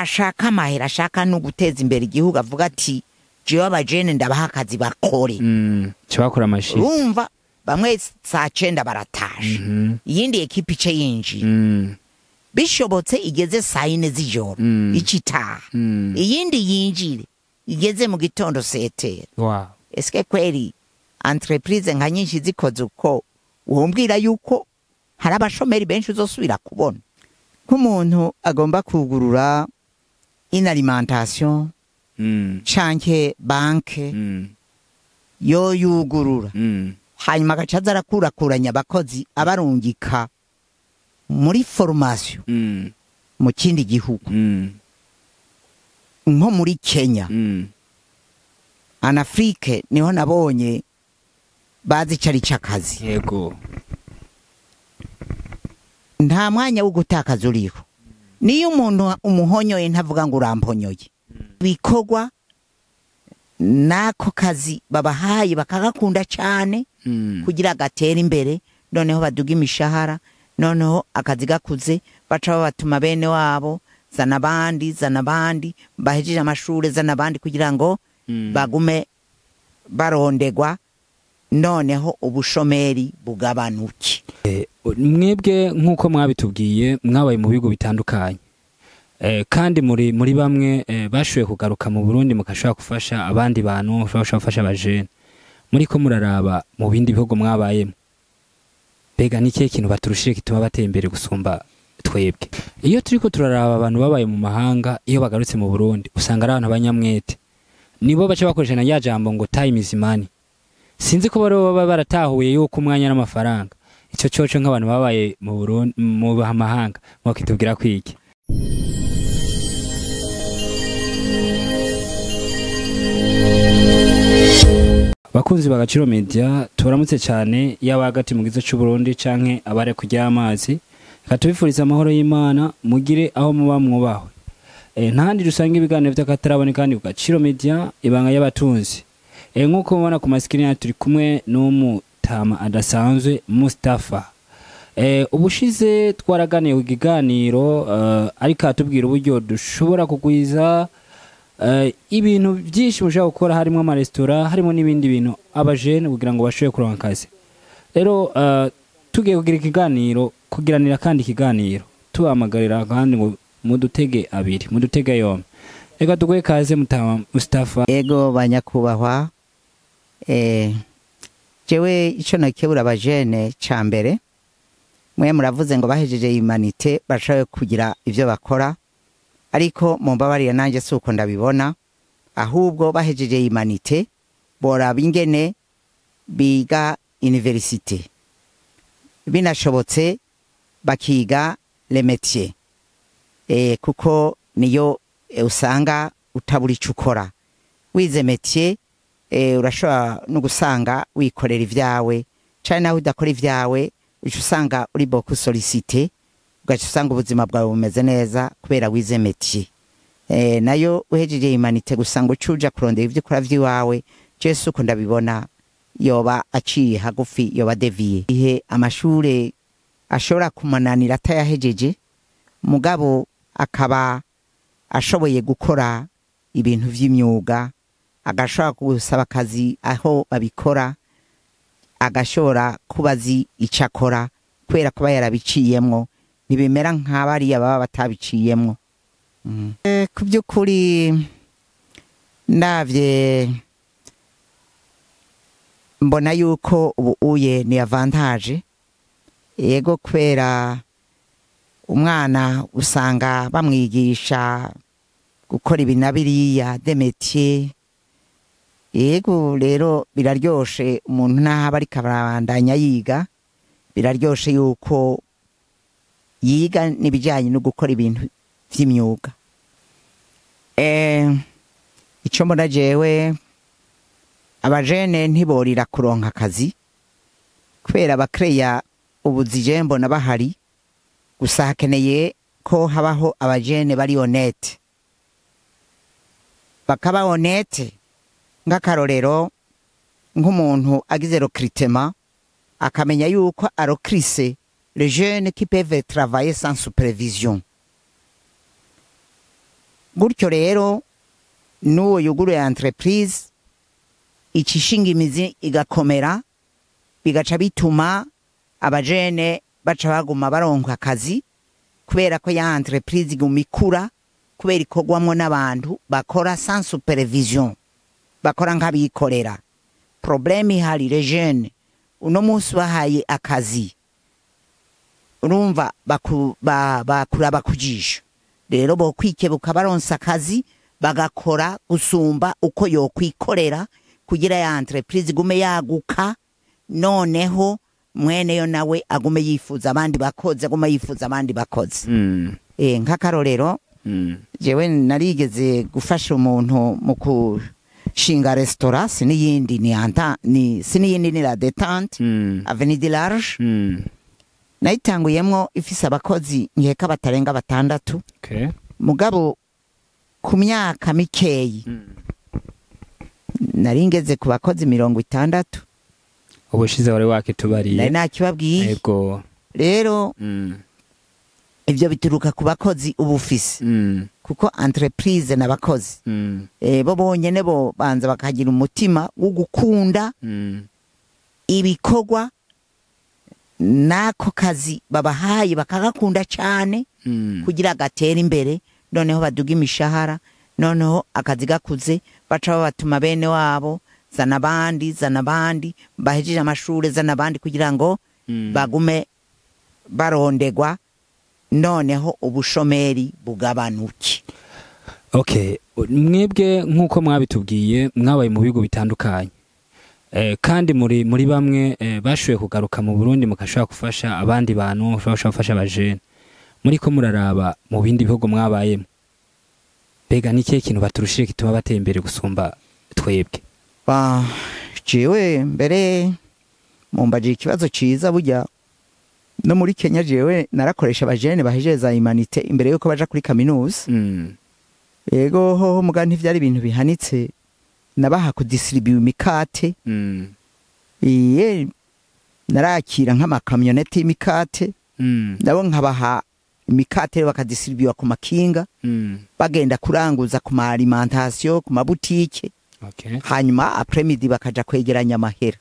Ashaka amahera, ashaka no guteza imbere igihugu, avuga ati: "Jewe abajene ndabaha akazi bakore." Cyo bakora amashi. Urumva bamwe saa 9 baratashe, iyindi ekipe ice yinjiye, bishobotse igeze saa 4 z'ijoro icitaha, iyindi yinjire igeze mu gitondo 7h. Eske kweri entreprise nka nyinshi zikoze uko, wombwira yuko hari abashomeri benshi uzosubira kubona? Nk'umuntu agomba kugurura une alimentation canke banke, yo yugurura, hanyuma agaca aza arakurakuranya abakozi, abarungika muri formation mu kindi gihugu, nko muri Kenya, en Afrique niho nabonye bazi icari c'akazi. Nta mwanya wo gutakaza uriho. Niyo umuntu umuhonyoye ntavuga ngo uramponyoye. Bikorwa n'ako kazi babahaye bakagakunda cyane kugira gatere imbere, noneho baduga imishahara, noneho akazi gakuze baca babatuma bene wabo: "Zana abandi, zana abandi bahejeje amashuri, zana abandi," kugira ngo bagume barondegwa, noneho ubushomeri bugabanuke. Mwebwe nk'uko mwabitubwiye, mwabaye mu bihugu bitandukanye, kandi muri bamwe bashoboye kugaruka mu Burundi, mugashobora gufasha abandi bantu, mushobora gufasha abajene. Muri ko muraraba mu bindi bihugu mwabayemo, mbega ni ikihe kintu baturushije gituma batera imbere gusumba twebwe? Iyo turiko turaraba abantu babaye mu mahanga, iyo bagarutse mu Burundi usanga ari abantu b'abanyamwete, nibo baca bakoresha na rya jambo ngo "time is money". Sinzi ko bari baba baratahuye yuko umwanya n'amafaranga. Ico coco nk'abantu babaye mu Burundi, mu mahanga, mwakitubwira kwiki? Bakunzi ba Gaciro Media, turamutse cyane, yaba hagati mu gihugu cy'u Burundi canke abare kurya amazi. Reka tubifurize amahoro y'Imana, mugire aho muba mwubahwe. Ntahandi dusanga ibiganiro by'akataraboneka kandi ku Gaciro Media, ibanga y'abatunzi. Nk'uko mubona ku masikini yacu, turi kumwe n'umutama adasanzwe, Mustafa. Ubushize twaraganiye ku kiganiro, ariko atubwira uburyo dushobora kugwiza ibintu byinshi mushobora gukora, harimo amaresitora, harimo n'ibindi bintu, abajene kugira ngo bashobore kuronka akazi. Rero tugiye kugira ikiganiro, kugiranira kandi ikiganiro, tubahamagarira kandi ngo mudutege abiri, mudutege yombi. Reka tuguhe kaze, mutama Mustafa. Ego banyakubahwa, jewe ico nokebura abajene ca mbere, mwe muravuze ngo bahejeje humanités bashoboye kugira ivyo bakora, ariko mumbabarire, nanjye si uko ndabibona. Ahubwo bahejeje humanités boraba ingene biga université, binashobotse bakiga les métiers, kuko niyo usanga utabura ico ukora. Wize métier, urashobora no gusanga wikorera ivyawe, canke nawe udakora ivyawe uca usanga uri beaucoup sollicité, ugaca usanga ubuzima bwawe bumeze neza kubera wize métier. Nayo uhejeje humanités gusa ngo uce uja kurondera ivyo ukora vy'iwawe, jewe uko ndabibona yoba aciye hagufi, yoba dévié. Ihe amashure ashobora kumunanira atayahejeje, mugabo akaba ashoboye gukora ibintu vy'imyuga, agashobora gusaba akazi aho babikora, agashobora kuba azi icyo akora kubera kuba yarabiciyemwo, ntibimera nk'abariya baba batabiciyemwo. Ku by'ukuri ndavye mbona yuko ubu uye ni avantage, yego, kubera umwana usanga bamwigisha gukora ibi na biriya des métiers. Yego, rero biraryoshe umuntu naho aba ariko arabandanya yiga, biraryoshe yuko yiga n'ibijyanye no gukora ibintu vy'imyuga. Icyo mbona jewe, abajene ntiborira kuronka akazi kubera abakereya ubuzi je mbona bahari, gusa hakeneye ko habaho abajene bari honnête, bakaba honnête. Nk'akarorero, nk'umuntu agize recrutement akamenya yuko arecruse les jeunes qui peuvent travailler sans supervision. Gutyo rero n'uwo yuguruye entreprise icishinga imizi igakomera, bigaca bituma abajene baca baguma baronka akazi, kubera ko ya entreprise iguma ikura, kubera ikorwamwo n'abantu bakora sans supervision, bakora nk'abikorera. Problème ihari, les jeunes uno munsi bahaye akazi, urumva bakuraba kujisho. Rero bokwikebuka baronsa akazi bagakora gusumba uko yokwikorera, kugira ya entreprise igume yaguka, noneho mweneyo nawe agume yifuza abandi bakozi, agume yifuza abandi bakozi. Nk'akarorero, jewe narigeze gufasha umuntu mu kushinga restaurant, siniyindi ni anta ni siniyindi ni La Détente, Avenue du Large. Nayitanguyemwo ifise abakozi nkeka batarenga 6. Mugabo ku myaka mikeyi nari ngeze ku bakozi 60. Ubushize wari wakitubariye. Nari nakibabwiye. Yego. Rero ivyo bituruka ku bakozi ubufise, kuko entreprise n'abakozi bo bonyene bo banza bakagira umutima wo gukunda ibikorwa n'ako kazi babahaye, bakagakunda cyane kugira gatere imbere, noneho baduga imishahara, noneho akazi gakuze baca babatuma bene wabo, zana abandi, zana abandi bahejeje amashure, zana abandi, kugira ngo bagume barondegwa, noneho ubushomeri bugabanuke. Okay, mwebwe nk'uko mwabitubwiye mwabaye mu bigo bitandukanye, kandi muri bamwe bashoboye kugaruka mu Burundi mukashobora gufasha abandi bantu, mushobora gufasha abajene. Muri ko muraraba mu bindi bihugu mwabayemo, mbega ni ikihe kintu baturushije gituma bateye imbere gusumba twebwe? Jewe mbere mumbaje ikibazo ciza. Burya no muri Kenya jewe narakoresha abajene bahejeje za humanités imbere yuko baja kuri kaminuza. Yego, hoho muga ntivyari ibintu bihanitse, nabaha kudistribuer imikate. Iye narakira nk'amakamyoneti y'imikate, nabo nkabaha imikate bakadistribuer ku makinga, bagenda kuranguza ku ma alimentation, ku mabutike. Hanyuma après midi bakaja kwegeranya amahera.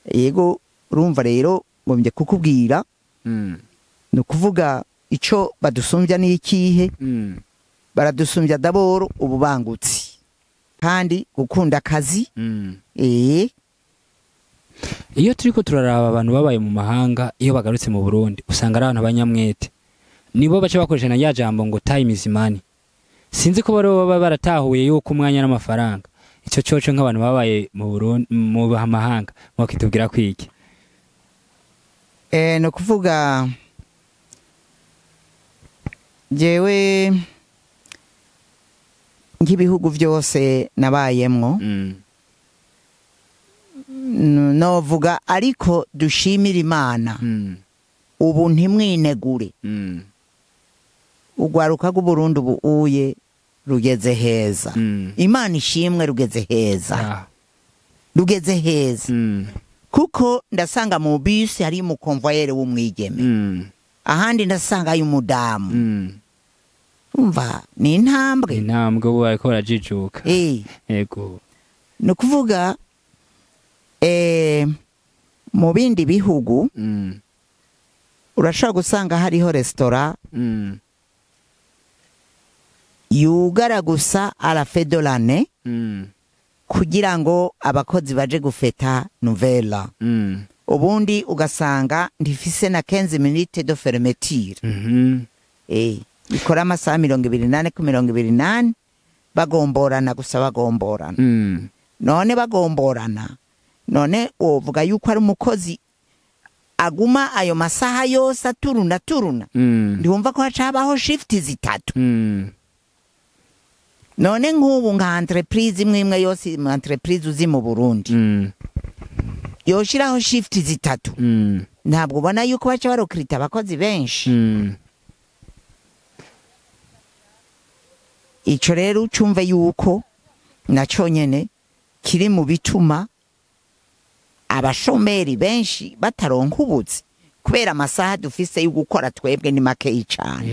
Yego, urumva rero ngombye kukubwira, ni ukuvuga ico badusumbya ni ikihe? Baradusumbya d'abord ububangutsi kandi gukunda akazi. Iyo turiko turaraba abantu babaye mu mahanga, iyo bagarutse mu Burundi usanga ari abantu banyamwete, nibo baca bakoresha na rya jambo ngo "time is money". Sinzi ko bari baba baratahuye yuko umwanya n'amafaranga. Ico coco nk'abantu babaye mu Burundi, mu mahanga, mwakitubwira kwiki? Ni ukuvuga jewe nk'ibihugu byose nabayemwo, novuga ariko dushimira Imana, ubu ntimwinegure, urwaruka rw'Uburundi ubu uye rugeze heza. Imana ishimwe, rugeze heza. Rugeze heza, kuko ndasanga mu bisi hari umukonvoyere w'umwigeme, ahandi ndasanga y'umudamu. Umva, ni intambwe. Intambwe, ubu bariko barajijuka. Yego. Ni ukuvuga mu bindi bihugu urashobora gusanga hariho resitora yugara gusa à la fin de l'année, kugira ngo abakozi baje gufeta Nouvel An. Ubundi ugasanga ntifise na 15 minutes de fermeture. Ikora amasaha 24 ku 24, bagomborana gusa, bagomborana. None bagomborana, none wovuga yuko ari umukozi aguma ayo masaha yose aturuna turuna? Ndiwumva ko haca habaho shift 3. None nk'ubu nka entreprise imwe imwe yose mu entreprise uzi mu Burundi yoshiraho shift 3, ntabwo ubona yuko baca barokrita abakozi benshi? Ico rero ucumve yuko naco nyene kiri mu bituma abashomeri benshi bataronka ubuzi, kubera amasaha dufise yo gukora twebwe ni makeyi cane.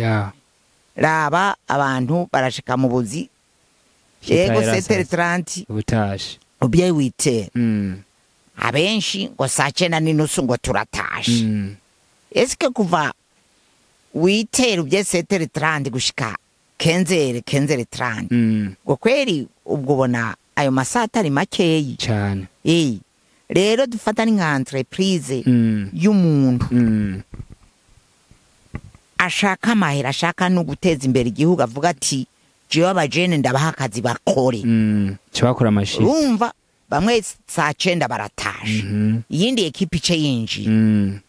Raba, abantu barashika mu buzi, yego, Kitahera. 7h30. Ubutashe. Ubye 8h. Abenshi ngo saa 9:30 ngo turatashe. Eske kuva 8h ubye 7h30 gushika 15h, 15h30, ngo kweri ubwo ubona ayo masaha atari makeyi? Cyane. Rero dufata ni nka entreprise y'umuntu ashaka amahera, ashaka no guteza imbere igihugu, avuga ati: "Jewe abajene ndabaha akazi bakore." Cyo bakora ama shift. Urumva bamwe saa 9 baratashe, iyindi ekipa ice yinjiye,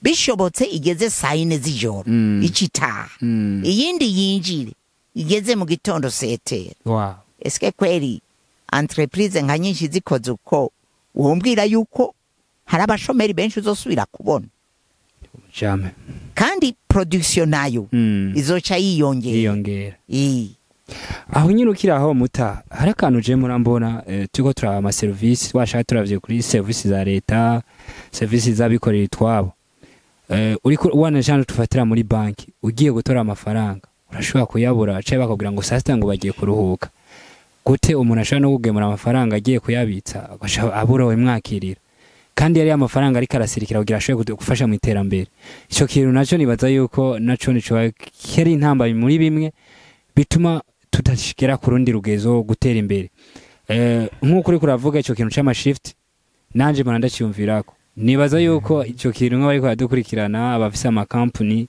bishobotse igeze saa 4 z'ijoro icitaha, iyindi yinjire igeze mu gitondo 7h. Eske kweri entreprise nka nyinshi zikoze uko, wombwira yuko hari abashomeri benshi uzosubira kubona? Jamais. Kandi production nayo izoca yiyongera. Yiyongera. Aho nyine ukiri aho muta, hari akantu je murambona, turiko turaba ama service, washaka turavye kuri service za leta, service z'abikorera itwabo, uriko wana tufatira muri banki, ugiye gutora amafaranga urashobora kuyabura, canke bakubwira ngo saa 6 ngo bagiye kuruhuka. Gute umuntu ashobora no kugemura amafaranga agiye kuyabitsa, agaca abura uwimwakirira, kandi yari amafaranga ariko arasirikira kugira ashobore gufasha mu iterambere? Ico kintu naco nibaza yuko naco nico keri intambamyi muri bimwe bituma tutashikira ku rundi rugezo gutera imbere. Nk'uko uriko uravuga ico kintu c'ama shift, nanje mbona ndaciyumvirako. Nibaza yuko ico kintu nk'abariko baradukurikirana, abafise amakampani,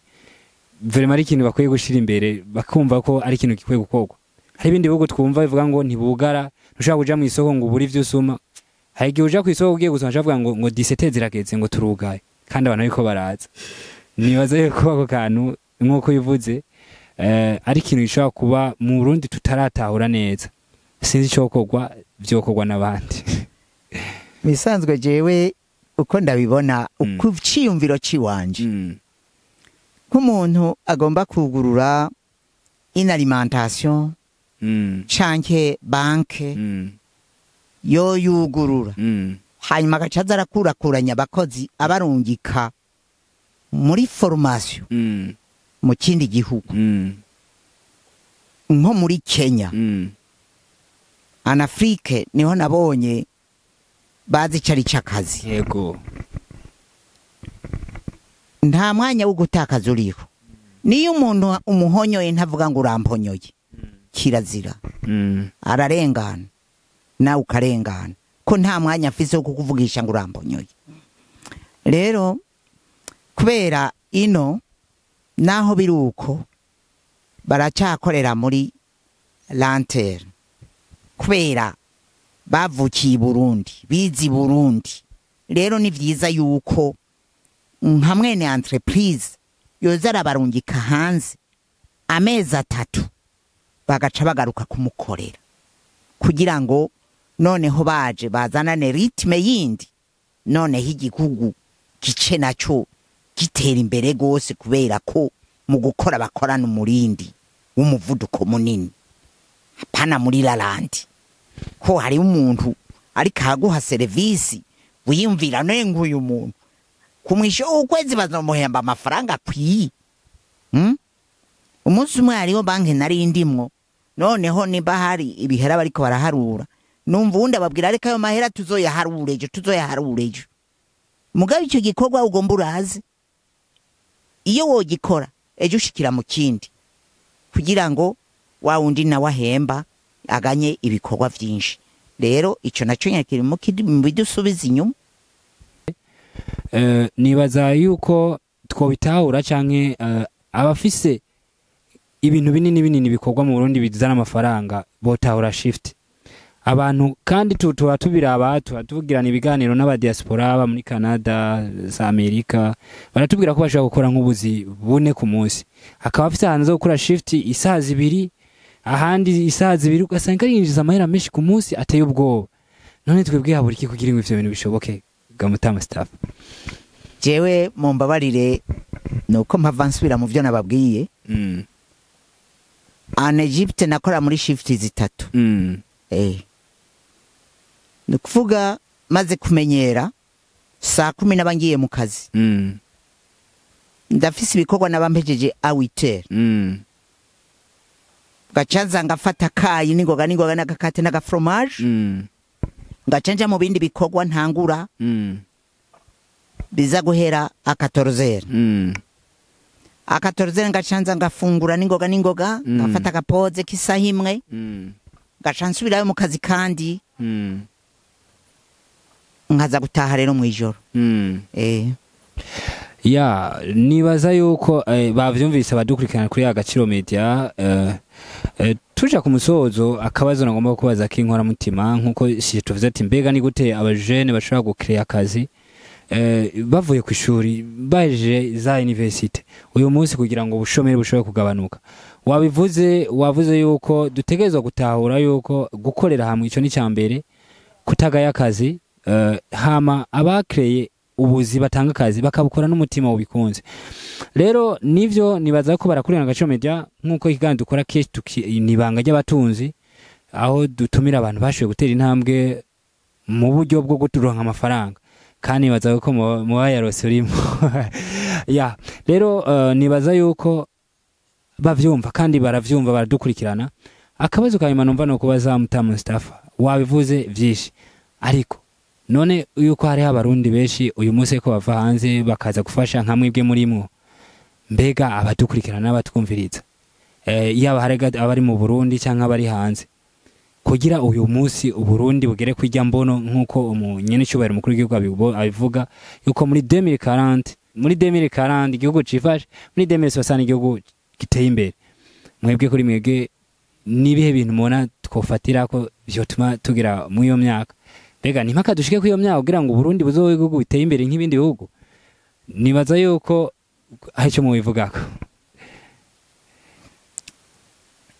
vraiment ari ikintu bakwiye gushira imbere, bakumva ko ari ikintu gikwiye gukorwa. Hari ibindi bihugu twumva bivuga ngo ntibugara, ntushobora kuja mw'isoko ngo ubure ivyo usuma. Hari igihe uja kw'isoko ugiye gusoma, bavuga ngo 17 zirageze, ngo turugaye, kandi abantu bariko baraza. Nibaza yuko ako kantu, nk'uko bivuze, ari ikintu gishobora kuba mu Burundi tutaratahura neza. Sinzi icokorwa, vyokorwa n'abandi. Bisanzwe jewe uko ndabibona, uko ciyumviro ciwanje, nk'umuntu agomba kugurura une alimentation canke banke, yo yugurura, hanyuma agaca aza arakurakuranya abakozi, abarungika muri formation mu kindi gihugu, nko muri Kenya, en Afrique niho nabonye bazi icari c'akazi. Nta mwanya wo gutakaza uriho. Niyo umuntu umuhonyoye ntavuga ngo uramponyoye, kirazira. Ararengana nawe ukarengana, ko nta mwanya afise wo kukuvugisha ngo uramponyoye. Rero kubera ino naho biri uko, baracyakorera muri lenteur, kubera bavukiye i Burundi, bize i Burundi. Rero ni vyiza yuko nka mwene entreprise yoza arabarungika hanze amezi 3, bagaca bagaruka kumukorera, kugira ngo noneho baje bazanane rythme yindi, noneho igihugu gice naco gitera imbere gose, kubera ko mu gukora bakorana umurindi w'umuvuduko munini, hapana muri ralenti, ko hari umuntu ariko aguha serivisi wiyumvira none nguyu muntu ku mwisho w'ukwezi bazomuhemba amafaranga akwiye? Umunsi umwe hariho banki nari ndimwo, noneho nimba hari ibihera bariko baraharura, numva uwundi ababwira: "Ariko ayo mahera tuzoyaharura ejo, tuzoyaharura ejo." Mugabe icyo gikorwa ugomba uraze, iyo wogikora ejo ushikira mu kindi, kugira ngo wa wundi nawe ahemba aganye ibikorwa vyinshi. Rero ico naco nyene kiri mu bidusubiza inyuma. Nibaza yuko twobitahura canke abafise ibintu binini binini bikorwa mu Burundi bizana amafaranga botahura shift. Abantu kandi tuba tubiraba, tuba tuvugirana ibiganiro n'aba diaspora ba muri Canada, za Amerika, baratubwira ko bashobora gukora nk'ubuzi bune ku munsi, akaba afise ahantu zo gukora shift isaha 2, ahandi isaha 2, ugasanga yinjiza amahera menshi ku munsi ateye ubwoba. None twebwe habura iki kugira ngo ivyo bintu bishoboke, Gamutama staff? Jewe mumbabarire, nuko mpava nsubira mu vyo nababwiye. En Egypte nakora muri shift 3. Ni ukuvuga maze kumenyera, saa 10 naba ngiye mu kazi, ndafise ibikorwa naba mpejeje à 8h. Ngaca nza ngafata kayi n'ingoga n'ingoga n'agakate n'agafromage, ngaca nja mu bindi bikorwa ntangura biza guhera à 14h. À 14h ngaca nza ngafungura n'ingoga n'ingoga, ngafata agapause k'isaha imwe, ngaca nsubirayo mu kazi kandi, nkaza gutaha rero mw'ijoro. Ya, nibaza yuko bavyumvise abadukurikirana kuri Agaciro Media. Tuja ku musozo, akabazo nagomba kubaza k'inkoramutima, nkuko si tuvuze ati mbega ni gute abajene bashobora gucréa akazi bavuye ku ishuri, baje za université uyu munsi, kugira ngo ubushomeri bushobore kugabanuka? Wabivuze, wavuze yuko dutegerezwa gutahura yuko gukorera hamwe, ico ni mbere, kutagaya akazi, hama abakreye ubuzi batanga akazi bakabukora n'umutima ubikunze. Rero nivyo nibaza ko barakurikirana Agaciro Media, nkuko ikiganiro dukora kenshi ni ibanga ry'abatunzi, aho dutumira abantu bashoboye gutera intambwe mu buryo bwo guturonka amafaranga, kandi nibaza ko muba yarose urimo. Ya, rero nibaza yuko bavyumva kandi baravyumva, baradukurikirana. Akabazo ka nyuma numva no kubaza Mutamu Mustafa, wabivuze vyinshi, ariko none yuko hariho abarundi benshi uyu munsi ko bava hanze bakaza gufasha nka mwebwe murimwo, mbega abadukurikirana n'abatwumviriza, yaba hari abari mu Burundi cyangwa abari hanze, kugira uyu munsi Uburundi bugere kwijya mbono nk'uko umunyenecyubahiro mukuru w'igihugu abivuga yuko muri 2040, muri 2040 igihugu cifashe, muri 2060 igihugu giteye imbere, mwebwe kuri mwebwe nibihe bintu mubona twofatira ko vyotuma tugira muri iyo myaka? Mbega ni mpaka dushike kuri iyo myaka kugira ngo Uburundi buzobe igihugu biteye imbere nk'ibindi bihugu? Nibaza yuko hari icyo mubivugako.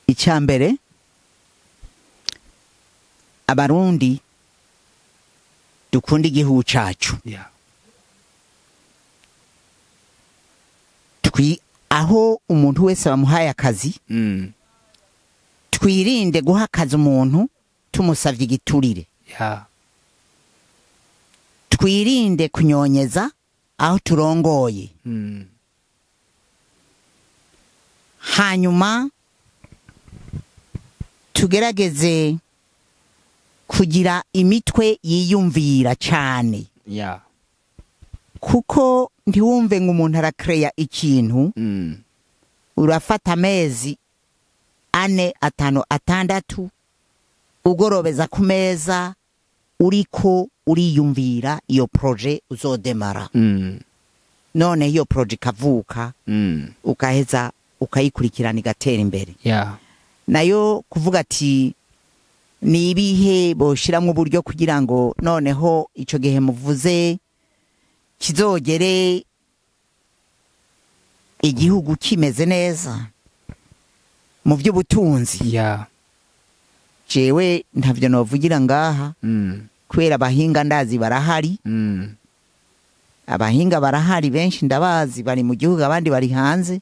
Icya mbere, abarundi dukunda igihugu cacu. Twi aho umuntu wese bamuhaye akazi, twirinde guha akazi umuntu tumusavye igiturire. Twirinde kunyonyeza aho turongoye. Hanyuma tugerageze kugira imitwe yiyumvira cyane, kuko ntiwumve ngo umuntu arakereya ikintu, urafata amezi 4, 5, 6 ugorobeza ku meza uriko uriyumvira iyo projet uzodémarra. None iyo projet ikavuka, ukaheza ukayikurikirana igatera imbere. Nayo kuvuga ati ni ibihe boshiramwo uburyo kugira ngo noneho ico gihe muvuze kizogere igihugu kimeze neza mu by'ubutunzi, jewe ntavyo novugira ngaha, kubera abahinga ndazi barahari. Abahinga barahari benshi, ndabazi, bari mu gihugu, abandi bari hanze.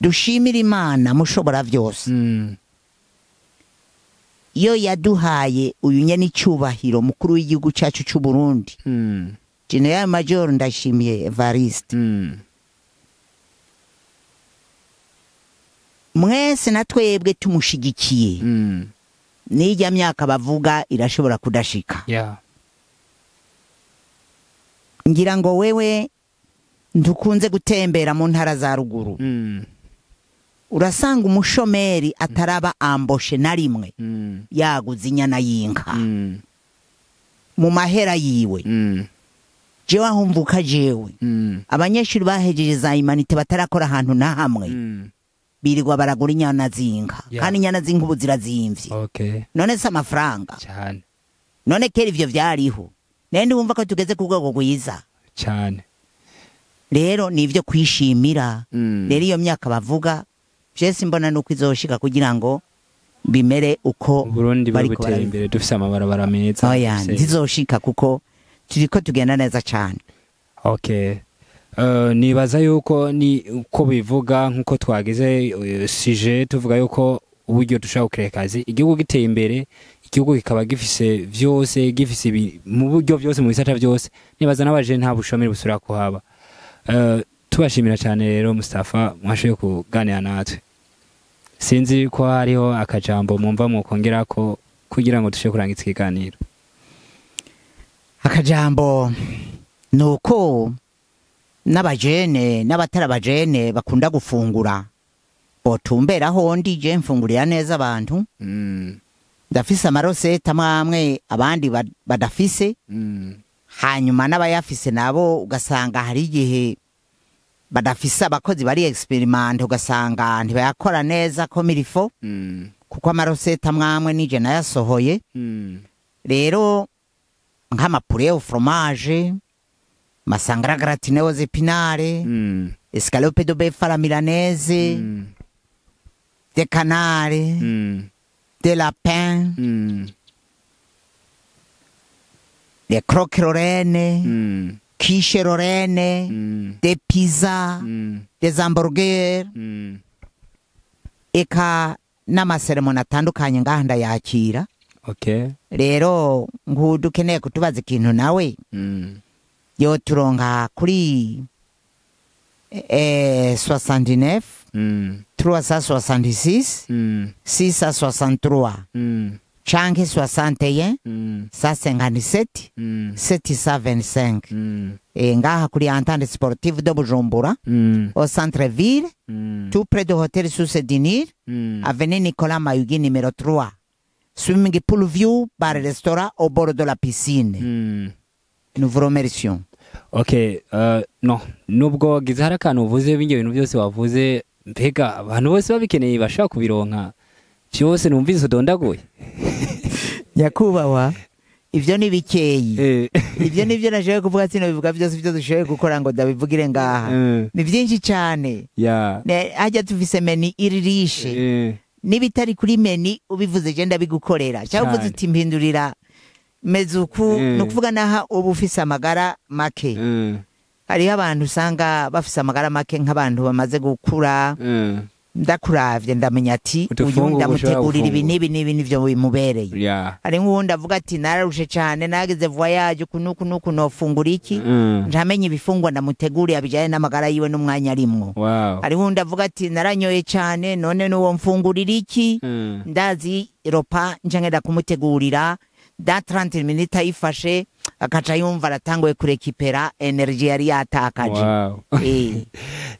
Dushimire Imana mushobora byose iyo yaduhaye uyu nyenicubahiro mukuru w'igihugu cyacu cy'u Burundi, General Major Ndayishimiye Evariste. Mwese na twebwe tumushigikiye, n'ijya myaka bavuga irashobora kudashika. Ngira ngo wewe ntukunze gutembera mu ntara za ruguru, urasanga umushomeri ataraba amboshe na rimwe yaguze inyana y'inka mu mahera yiwe. Jewe aho mvuka, jewe, abanyeshuri bahejeje za humanités batarakora ahantu na hamwe, birirwa baragura inyana z'inka, kandi inyana z'inka ubu zirazimvye. None se amafaranga? Cyane. None kera ivyo vyariho? Nende wumva ko tugeze ku rwego rwiza. Cyane. Rero ni ivyo kwishimira. Rero iyo myaka bavuga, vyese mbona nuko izoshika kugira ngo bimere uko Uburundi buri bariko buteye imbere, dufise amabarabara meza. Oya, ntizoshika kuko turiko tugenda neza cane. Okay. Nibaza yuko ni uko bivuga, nkuko twagize sujet tuvuga yuko uburyo dushobora gucréa akazi, igihugu giteye imbere, igihugu kikaba gifise vyose, gifise mu buryo vyose, mu bisata vyose, nibaza n'abaje nta bushomeri busubira kuhaba. Tubashimira cyane rero Mustafa, mwashoboye kuganira natwe. Sinzi ko hariho akajambo mwumva mwokongera ko kugira ngo dushobore kurangiza ikiganiro. Akajambo ni uko n'abajene n'abatari abajene bakunda gufungura botumberaho ndi je mfungurira neza abantu. Ndafise ama recettes amwe amwe abandi badafise. Hanyuma n'abayafise nabo ugasanga hari igihe badafise abakozi bari expérimentés, ugasanga ntibayakora neza comme il faut, kuko ama recettes amwe amwe nije nayasohoye. Rero nk'ama poulet au fromage, ma sangrà gratiné aux épinards, escalope de bœuf à la milanaise, de canard, de lapin, des croques lorraine, quiche lorraine, des pizzas, des hamburgers, eka n'ama cérémonies atandukanye ngaha ndayakira. Rero nk'udukeneye kutubaza ikintu nawe, yoturonka kuri 69 366 663 canke 61 157 725. Ngaha kuri Entente Sportive de Bujumbura, au centre ville, tout près de Hôtel Source du Nil, avenue Nicolas Mayugi numéro 3, swimming pool view bar restaurant au bord de la piscine. Nous vous remercions. Okay, no nubwo wagize hari akantu uvuze, b'ibyo bintu byose wavuze, mbega abantu bose babikeneye bashobora kubironka byose numvise udondaguye? Nyakubahwa, ivyo ni bikeyi. Ivyo nivyo nashoboye kuvuga, sino bivuga byose ibyo dushoboye gukora ngo ndabivugire ngaha. Ni byinshi cyane. Hajya tufise menu iririshe. N'ibitari kuri menu ubivuze je ndabigukorera, cyangwa uvuze Cyane. uti mpindurira meze uku. Ni ukuvuga naha uba ufise amagara make. Hariho abantu usanga bafise amagara make, nk'abantu bamaze gukura. Ndakuravye ndamenya ati uyu Udufungurwa ndamutegurira ibi ushobora. n'ibi n'ibi nivyo bimubereye. Hari nk'uwundi avuga ati nararushe cane, nagize voyage uku n'uku n'uku, nofungura iki? Ntamenye ibifungwa ndamuteguriye bijanye n'amagara yiwe n'umwanya arimwo. Hari nk'uwundi avuga ati naranyoye cane, none n'uwo mfungurira iki? Ndazi repas nca ngenda kumutegurira da 30 minutes ayifashe akaca yumva aratanguye ku récupérer énergie yari yatakaje.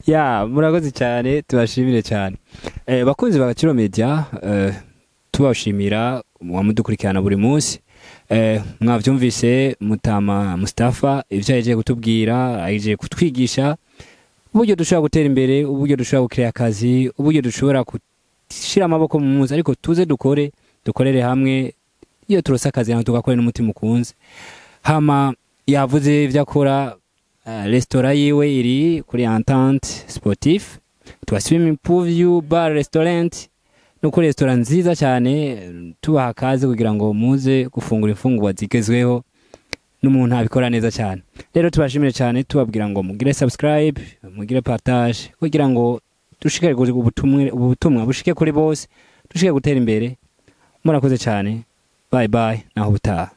Ya, murakoze cyane, tubashimire cyane. Bakunzi ba Gaciro Media, tubashimira mudukurikirana buri munsi. Mwavyumvise Mutama Mustafa ivyo yaje kutubwira, aje kutwigisha uburyo dushobora gutera imbere, uburyo dushobora gukira akazi, uburyo dushobora gushira amaboko mu munsi, ariko tuze dukore, dukorere hamwe. Iyo turose akazi naho tugakore n'umutima ukunze. Hama yavuze ivyo akora, restaurant yiwe iri kuri Entente Sportif tuba swimming pool view bar restaurant, no kuri restaurant nziza cyane. Tubaha kaze kugira ngo muze gufungura imfungurwa zigezweho n'umuntu abikora neza cyane. Rero tubashimire cyane, tubabwira ngo mugire subscribe, mugire partage, kugira ngo dushike ubutumwa, ubutumwa bushike kuri bose, dushike gutera imbere. Murakoze cyane, bye bye, naho ubutaha.